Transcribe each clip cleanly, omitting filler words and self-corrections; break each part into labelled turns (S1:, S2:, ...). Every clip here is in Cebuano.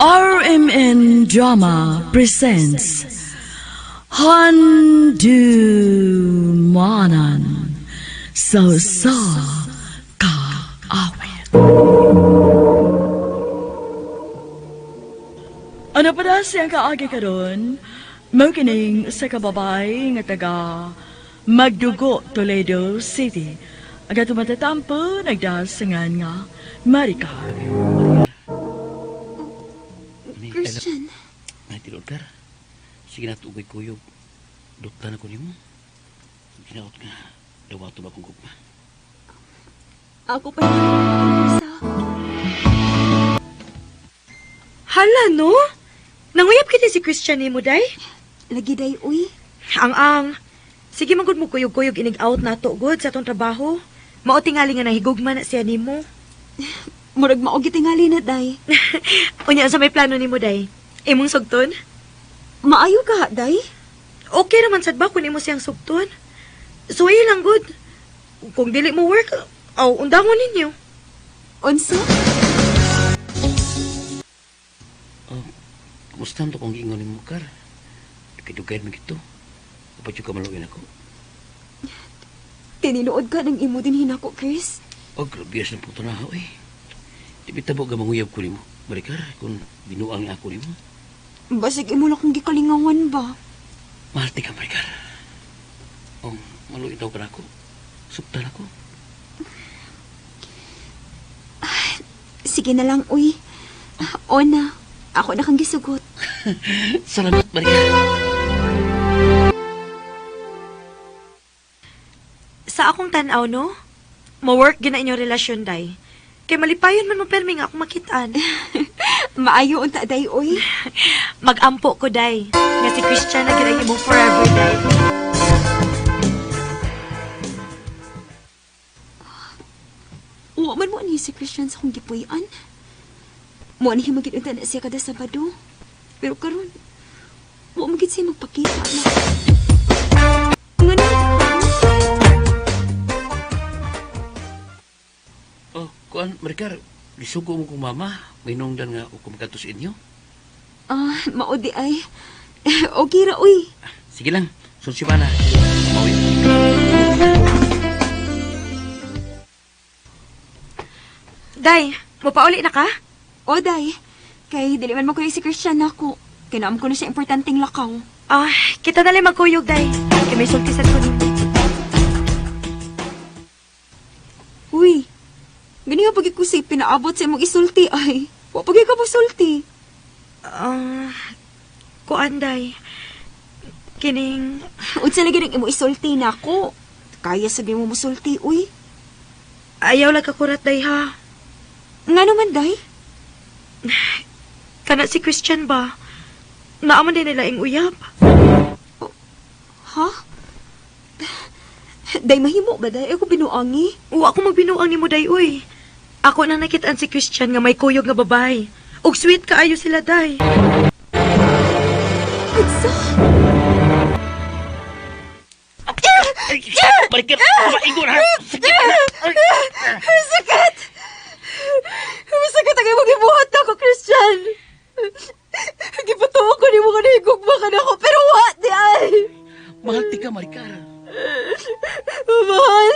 S1: RMN Drama presents Handumanan sa Usa Ka Awit. Ano pa na siyang kaagi karon? Mao kining sa kababay nga taga Magdugo, Toledo City. Ang atong matatampo nagdasangan nga Maricar.
S2: Christian.
S3: Ay, tinuod kar. Sige na tugoy kuyog. Dutlan ako nimo. Ginaot nga. Dawato ba kong gugma?
S2: Ako pa rin sa.
S4: Hala, no? Nanguyab kita si Christian ni mo, day?
S2: Lagi day, uy.
S4: Ang ang. Sige man gud mo kuyog-kuyog inig out na to gud sa atong trabaho. Mao tingali nga nahigugma na siya nimo.
S2: Murag mao gitingali na, day.
S4: Unya sa may plano nimo, day? Imong sugton?
S2: Maayo ka, day.
S4: Okay naman sad ba kung imo siyang sugton? Suway lang gud. Kung dili mo work, aw undangon ninyo.
S2: Unsa?
S3: Oh, kumusta to kung giingon nimo kar? Dugay-dugay man gito. Upat yung kamaluin ako.
S2: Tininuod ka ng imo din hinako, Chris.
S3: Oh, grabe sa puto na ako eh. Di bitabo ka manguyab ko nimo. Maricar, kung binuang niya ako nimo.
S2: Basig imo lang kong gikalingawan ba?
S3: Mahal ti ka, Maricar. Oh, maluin daw ka na ako. Suktan ako.
S2: Sige na lang, uy. Ona, ako na kang gisugot.
S3: Salamat, Maricar.
S4: Sa akong tan-aw, no? Mo-work gina inyong relasyon, day. Kay malipayon man mo permi nga akong makitaan.
S2: Maayo unta, day, uy.
S4: Magampo ko, day. Nga si Christian na gid ang imong forever, day.
S2: Wa man mo ani si Christian sa akong gipuy-an. Mo ani magid unta na siya kada Sabado. Pero karon, wa man gid siya magpakita na. Ngano?
S3: Oh, kuan, Maricar, gisugo mo kong mama. May nungdan nga ako magkadto sa inyo.
S2: Ah, mao di ay. Okay ra uy.
S3: Sige lang, sunsiba na. Mauwi.
S4: Day, mopauli na ka?
S2: O day, kay dili man mo kuya si Christian nako. Kinaam ko na siya importanteng lakaw.
S4: Ah, kita na lang magkuyog, day. Kay may sultisan ko nimo.
S2: Uy, gani nga pagi ko si pinaabot sa imong isulti ay. Wa pagi ka mosulti.
S4: Ah, kuan, day. Kining,
S2: Unsa lagi nang imong isulti nako? Kaya sabi mo mosulti, uy.
S4: ayaw lang kakurat, day, ha?
S2: Ngano man day?
S4: Kana si Christian ba? Naaman din nila ing uyab.
S2: Ha? Day mahimo ba day? Ako binuangi.
S4: Wa ako magbinuang nimo, day, uy. Ako na nakitaan si Christian nga may kuyog nga babae. Ug sweet kaayo sila, day.
S2: Unsa?
S3: Ay, Maricar, maigo na! Sakit na! Ay,
S2: Masakit! Masakit ang imong gibuhat nako, Christian! Gipatuo ko nimo nga nahigugma ka nako, pero wa di ay!
S3: Mahal ti ka, Maricar.
S2: Mahal!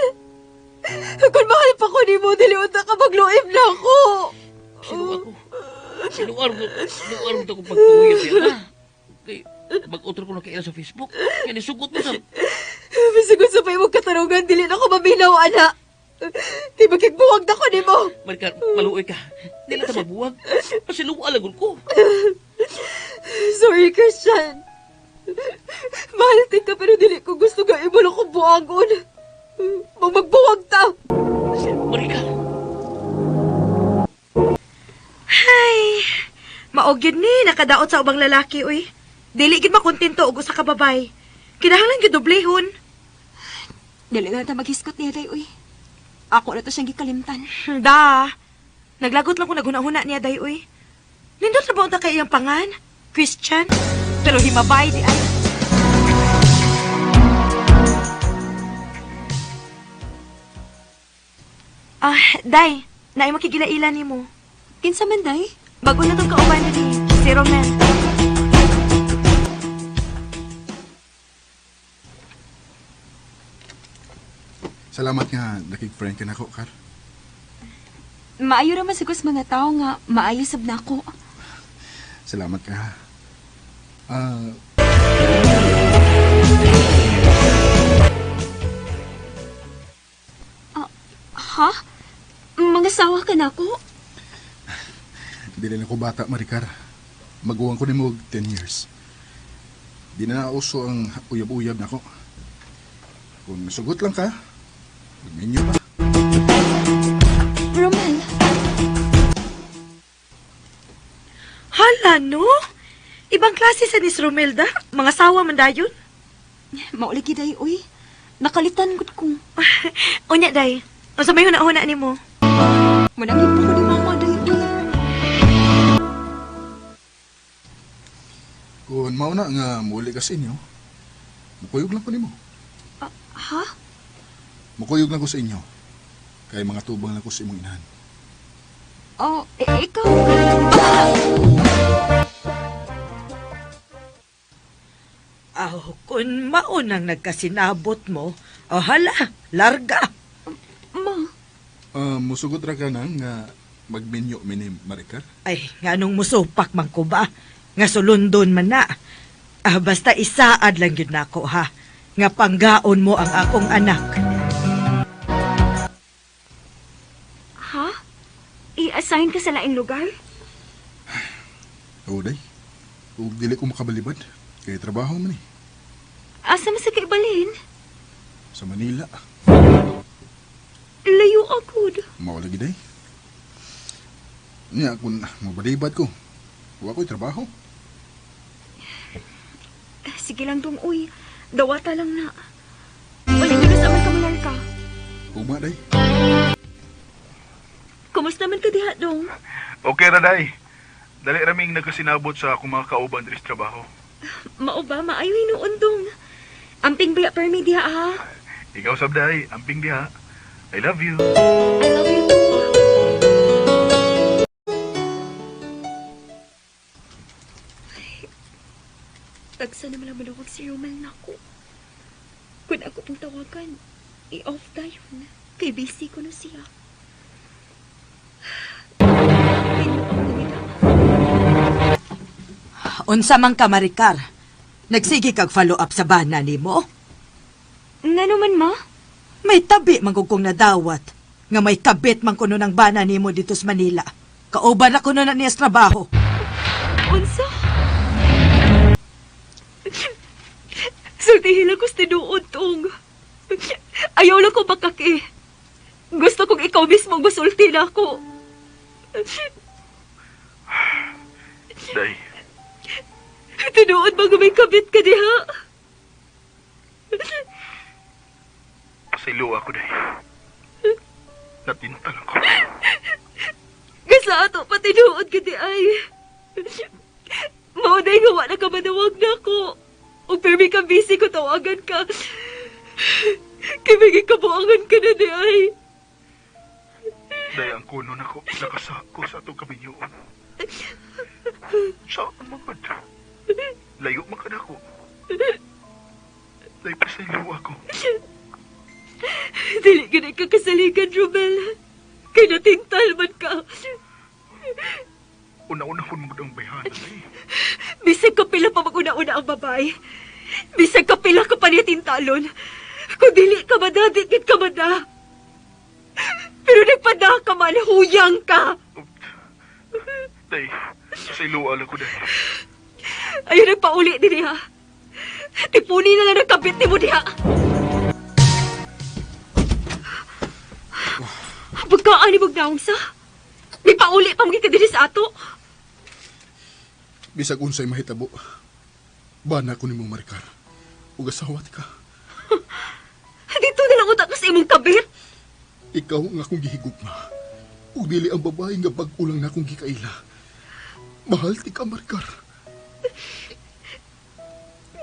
S2: Kung mahal pa ko nimo, dili unta ka magluib na ako!
S3: Sino ako? Sinuar mo, sinuar mo ito kung pagpanguyab niya, ha? Kay, mag-utro ko na kaila sa Facebook. Kaya nisugot mo sa...
S2: Bisagot sa pa imong katarungan, dili na ko maminaw, ana! Di ba kigbuwag na ko nimo?
S3: Maricar, maluoy ka. Di lang ta mabuwag. Sinuwa lang ko.
S2: Sorry, Christian. Mahal din ka pero dili ko gusto nga imo lang kong buwagon. Magbuwag ta!
S3: Maricar!
S4: Hay, maog yun ni, nakadaot sa ubang lalaki, uy. Dili gid makontento og usa ka babay. Kinahanglan gyud doblehon.
S2: Dili na ta maghiskot niya day, uy. Ako na to siyang gikalimtan.
S4: Da. Naglagot lang ko naghuna-huna niya day, uy. Nindot na ba unta kay iyang pangan? Christian? Pero himabay di ay. Ah, day, naay makigilaila nimo.
S2: Kinsa man day?
S4: Bago na tong kauban diri, si Romel.
S5: Salamat nga nakig-friend ka nako, Kar.
S2: Maayo ra man sa mga tao nga maayo sab nako.
S5: Salamat ka, ha. Ah,
S2: Ha? Mangasawa ka nako?
S5: Dili na ko bata, Maricar. Maguwang ko nimo og 10 years. Di na nauso ang uyab-uyab nako. Kung sugot lang ka, magminyo pa.
S2: Romel,
S4: Hala no? Ibang klase sa ni si Romelda. Mga sawa man dayon.
S2: mauli gid ay uy. Nakalitan gud ko.
S4: Unya day. Unsa may huna-huna nimo?
S2: Manangin po ko ni mama day uy.
S5: Kung mao na nga muuli ka sa inyo, mukuyog lang ko nimo.
S2: Ah, ha?
S5: Mukuyog lang ko sa inyo. Kay mga tubang lang ko sa imong inahan.
S2: Oh, ikaw.
S6: Aw, kung maunang nagkasinabot mo, oh hala, larga.
S2: Ma,
S5: Ah, musugot ra ka na nga magminyo minim, Maricar.
S6: Ay, nganong musupak man ko ba? Nga sulundon man na. Ah, basta isaad lang yun nako ha. Nga panggaon mo ang akong anak.
S2: ha? I-assign ka sa laing lugar?
S5: Oo, day. Ug dili ko makabalibad. Kay trabaho man eh.
S2: Asa man sa kaibalhin?
S5: Sa Manila.
S2: Layo agud.
S5: Mao lagi day. Nya kung mabalibad ko, wa ko'y trabaho.
S2: Sige lang dong, uy. Dawata lang na. Wala ka sa man kamular ka.
S5: Ugma day.
S2: Kumusta man ka diha, dong?
S7: Okay ra day. Dali raming nagkasinabot sa akong mga kauban diri sa trabaho.
S2: Mao ba, maayo hinuon, dong. Amping baya permi diha, ha?
S7: Ikaw sab day, amping diha. I love you.
S2: I love you too. Ay, tagsa naman ang maluwag si Romel nako. Kung ako pong tawagan, i-off tayo na. Kay busy ko na siya. Pinyo ang nila.
S6: Unsa man ka, Maricar? Nagsige kag follow up sa bana nimo?
S2: Nga naman, ma?
S6: May tabi man gud kong nadawat. Nga may kabit man kuno ng bana nimo dito sa Manila. Kauban na kuno na niya sa trabaho.
S2: Unsa? Sultihin lang ko sa tinuod, tong. Ayaw lang ko bakaki. Gusto kong ikaw mismo ang masulti na ako.
S7: Day,
S2: Tinuod ba nga may kabit ka diha?
S7: pasaylo ako day. Natintal ako.
S2: Nga sa ato pa tinuod ka di ay. Mauday nga wala ka manawag na ako. Ug permi ka busy ko tawagan ka. Kay kabuangan ka na di ay.
S7: Day, ang kuno nako nakasako sa atong kaminyoon. Sa man gud. Layo man ka nako. Day, pasaylo ako.
S2: Dili ka na kakasaligan, Romel. Kay natintal man ka.
S7: Una-una ko mo ang bayhana day.
S2: Bisag kapila pa mag-una-una ang babae. Bisag kapila ka pa niya tintalon. Kung dili ka mada, di gid ka mada. Pero nagpada ka man, huyang ka.
S7: Day, pasaylo ako day.
S2: Ayun, nagpauli din ha. Tipuni na lang ang kabit ni mo diha. Pagkaan ni Magnaong sa? May pauli pa mga kadiri sa ato.
S5: Bisag unsay mahitabo. Bana ko nimo Maricar. Ug asawa ti ka.
S2: Dito na lang utak sa imong kabit.
S5: Ikaw ang akong gihigugma. Ug dili ang babae nga bag-o lang na akong gikaila. Mahal ti ka, Maricar.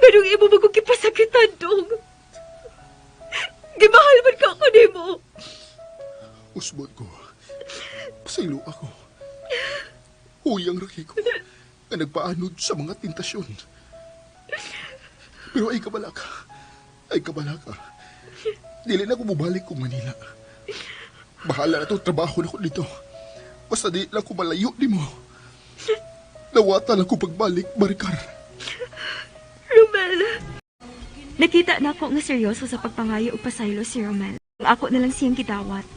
S2: Ganong imo magong kipasakitan, dong. Gimahal man ka ako nimo.
S5: Usbot ko. Pasaylo ako. Huyang ra ko nga nagpaanod sa mga tentasyon. Pero ay kabala ka. Ay kabala ka. Dili na ko mubalik kong Manila. Bahala na itong trabaho na ko dito. Basta di lang ko malayo nimo. Nawata lang ko pagbalik, Maricar.
S2: Romel! Nakita na ako nga seryoso sa pagpangayo og pasaylo si Romel. Ako na lang siyang gidawat.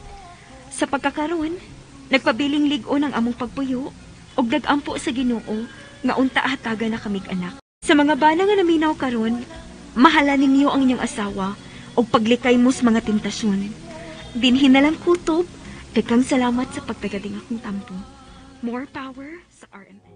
S2: Sa pagkakaroon, nagpabiling lig-on ang among pagpuyo ug nagampo sa Ginoo nga unta hatagan na kamig anak. Sa mga bana nga naminaw karon, mahala ninyo ang inyong asawa ug paglikay mo sa mga tentasyon. Dinhi na lang kutob, daghang salamat sa pagtagading akong tampo. More power sa RMN.